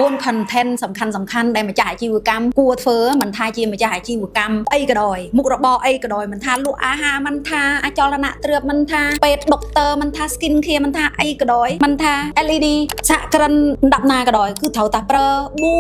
4 content សំខាន់សំខាន់ដែលម្ចាស់អាជីវកម្មគួរធ្វើមិនថាជាម្ចាស់អាជីវកម្មអីក៏ដោយមុខរបរអីក៏ដោយមិនថាលក់អាហារមិនថាអចលនៈទ្រព្យមិនថាពេទ្យដុកទ័រមិនថា skin care មិនថាអីក៏ដោយមិនថា LED សហគ្រិនដប់ណាក៏ដោយគឺត្រូវតែប្រើ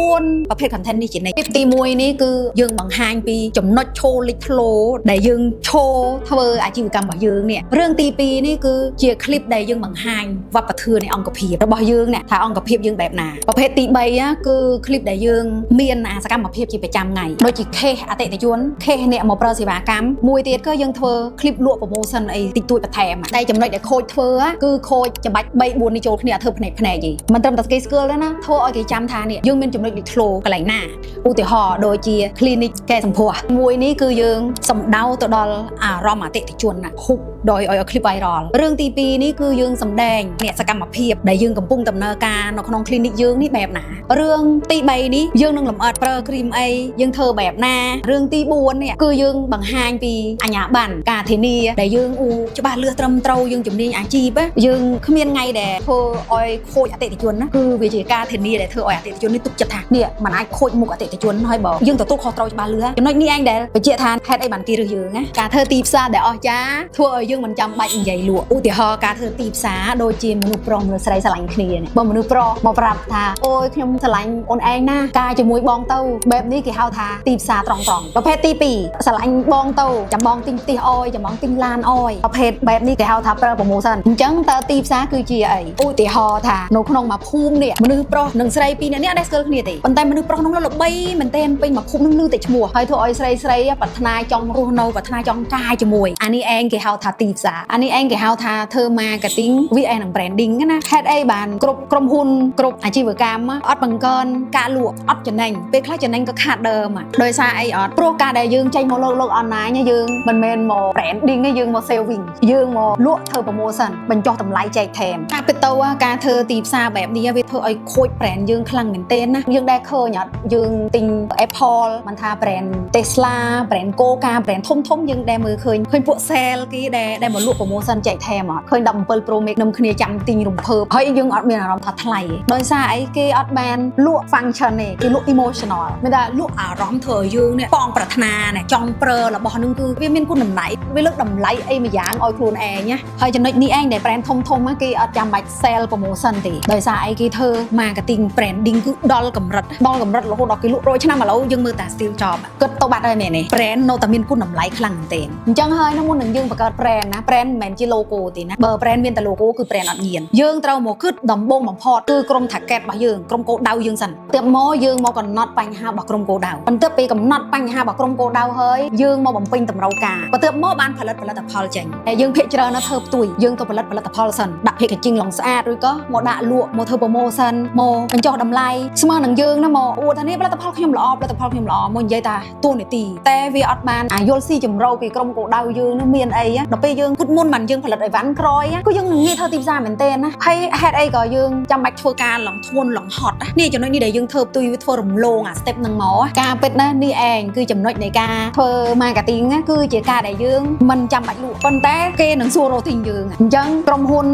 4ប្រភេទ content នេះជានិច្ចទី1នេះគឺយើងបង្ហាញពីចំណុចឈរលេចធ្លោដែលយើងឈរធ្វើអាជីវកម្មរបស់យើងនេះរឿងទី2នេះគឺជា clip ដែលយើងបង្ហាញវប្បធម៌នៃអង្គភាពរបស់យើងនេះថាអង្គភាពយើងបែបណាប្រភេទទី3គឺ clip ដែលយើងមានអាសកម្មភាពជាប្រចាំថ្ងៃដូចជា case អតិថិជន case អ្នកមកប្រើសេវាកម្មមួយទៀតក៏យើងធ្វើ clip លក់ promotion អីតិចតួចបន្ថែមតែចំណុចដែលខូចធ្វើគឺខូចច្បាច់3 4នេះចូលគ្នាអត់ធ្វើភ្នែកភ្នែកទេមិនត្រឹមតែគេស្គាល់ទេណាធ្វើឲ្យគេចាំថានេះយើងមានចំណុចលេចធ្លោកន្លែងណាឧទាហរណ៍ដូចជា clinic កែសម្ផស្សមួយនេះគឺយើងសំដៅទៅដល់អារម្មណ៍អតិថិជនណាហុកដោយឲ្យ clip viral រឿងទី2នេះគឺយើងសម្ដែងអ្នកសកម្មភាពដែលយើងកំពុងដំណើរការនៅក្នុង clinic យើងនេះបែបណារឿងទី3នេះយើងនឹងលម្អិតប្រើគ្រីមអីយើងធ្វើបែបណារឿងទី4នេះគឺយើងបង្ហាញពីអាជ្ញាប័ណ្ណការធានាដែលយើងអ៊ូច្បាស់លឿសត្រឹមត្រូវយើងជំនាញអាជីពយើងគ្មានថ្ងៃដែលធ្វើឲ្យខូចអតិថិជនណាគឺវាជាការធានាដែលធ្វើឲ្យអតិថិជននេះទុកចិត្តថានេះมันអាចខូចមុខអតិថិជនហើយបើយើងទទួលខុសត្រូវច្បាស់លឿសចំណុចនេះឯងដែលបញ្ជាក់ថាហេតុអីបានគេរើសយើងណាការធ្វើទីផ្សារដែលអស្ចារ្យធ្វើឲ្យយើងមិនចាំបាច់និយាយលក់ឧទាហរណ៍ការធ្វើទីផ្សារដូចជាមនុស្សប្រុសមនុស្សស្រីស្រឡាញ់គ្នានេះបើមនុស្សប្រុសមកប្រាប់ថាអូយខ្ញុំស្រឡាញ់អូនឯងណាការជាមួយបងទៅបែបនេះគេហៅថាទីផ្សារត្រង់ត្រង់ប្រភេទទី2ស្រឡាញ់បងទៅចាំបងទិញផ្ទះអយចាំបងទិញឡានអយប្រភេទបែបនេះគេហៅថាប្រើ promotion អញ្ចឹងតើទីផ្សារគឺជាអីឧទាហរណ៍ថានៅក្នុងមួយភូមិនេះមនុស្សប្រុសនិងស្រីពីរនាក់នេះអត់ដែលស្គាល់គ្នាទេប៉ុន្តែមនុស្សប្រុសនោះល្បីមែនទែនពេញមួយភូមិនឹងឮតែឈ្មោះហើយធ្វើឲ្យស្រីស្រីប្រាថ្នាចង់រស់នៅប្រាថ្នាចង់កាយជាមួយអានេះឯងគេហៅថាទីផ្សារអានេះឯងគេហៅថាធ្វើ marketing វាឯងនឹង branding ណាហេតុអីបានគ្រប់ក្រុមហ៊ុនគ្រប់អាជីវកម្មអត់បង្កើនការលក់អត់ចំណេញពេលខ្លះចំណេញក៏ខាតដើមដោយសារអីអត់ព្រោះការដែលយើងចេញមកលោកលោកអនឡាញយើងមិនមែនមក branding ទេយើងមក saving យើងមកលក់ធ្វើ promotion បញ្ចុះតម្លៃចែកថែមការពិតទៅការធ្វើទីផ្សារបែបនេះវាធ្វើឲ្យខូច brand យើងខ្លាំងមែនទែនណាយើងដែលឃើញអត់យើងទិញ Apple មិនថា brand Tesla brand Coca brand ធំធំយើងដែលមើលឃើញឃើញពួក sale គេដែលដែលមកលក់ promotion ចែកថែមអត់ឃើញ17 Pro Max នឹមគ្នាចាំទិញរំភើបហើយយើងអត់មានអារម្មណ៍ថាថ្លៃទេដោយសារអីគេអត់បានលក់ function ទេគេលក់ emotional មានតែលក់អារម្មណ៍ធ្វើឲ្យយើងនេះប៉ងប្រាថ្នានេះចង់ប្រើរបស់ហ្នឹងគឺវាមានគុណតម្លៃវាលើកតម្លៃអីមួយយ៉ាងឲ្យខ្លួនឯងណាហើយចំណុចនេះឯងដែល brand ធំធំគេអត់ចាំបាច់ sell promotion ទេដោយសារអីគេធ្វើ marketing branding គឺដល់កម្រិតដល់កម្រិតរហូតដល់គេលក់រយឆ្នាំឥឡូវយើងមើលតា Steve Jobs គិតទៅបាត់ហើយមែនទេ brand នៅតែមានគុណតម្លៃខ្លាំងមែនទែនអញ្ចឹងហើយនោះមុននឹងយើងបង្កើត brand ណា brand មិនមែនជា logo ទេណាបើ brand មានតែ logo គឺ brand អត់ញៀនយើងត្រូវមកគិតដំបូងបំផុតគឺក្រុម target របស់យើងក្រុមគោលដៅយើងសិនទើបមកយើងមកកំណត់បញ្ហារបស់ក្រុមគោលដៅបន្ទាប់ពីកំណត់បញ្ហារបស់ក្រុមគោលដៅហើយយើងមកបំពេញតម្រូវការបន្ទាប់មកបានផលិតផលិតផលចេញតែយើងភាគច្រើនណាស់ធ្វើផ្ទុយយើងទៅផលិតផលិតផលសិនដាក់ packaging ឡងស្អាតឬក៏មកដាក់លក់មកធ្វើ promotion មកបញ្ចុះតម្លៃស្មើនឹងយើងណាមកអួតថានេះផលិតផលខ្ញុំល្អផលិតផលខ្ញុំល្អមកនិយាយថាតួនាទីតែវាអត់បានអាយល់ស៊ីជម្រៅពីក្រុមគោលដៅយើងនឹងមានអីដល់ពេលយើងគិតមុនបានយើងផលិតអីវ៉ាន់ក្រោយគឺយើងនឹងងាយធ្វើទីផ្សារមែនទែនណាហើយហេតុអីក៏យើងចាំបាច់ធ្វើការឡងធ្ងន់ឡងហត់នេះចំណុចនេះដែលយើងធ្វើផ្ទុយវាធ្វើរំលងអា step នឹងមកការពិតណានេះឯងគឺចំណុចនៃការធ្វើ marketing គឺជាការដែលយើងមិនចាំបាច់លក់ប៉ុន្តែគេនឹងសួររកទិញយើងអញ្ចឹងក្រុមហ៊ុន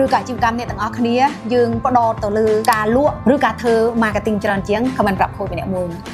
ឬក៏អាជីវកម្មអ្នកទាំងអស់គ្នាយើងផ្ដោតទៅលើការលក់ឬការធ្វើ marketing ច្រើនជាង comment ប្រាប់ខូចម្នាក់មួយ។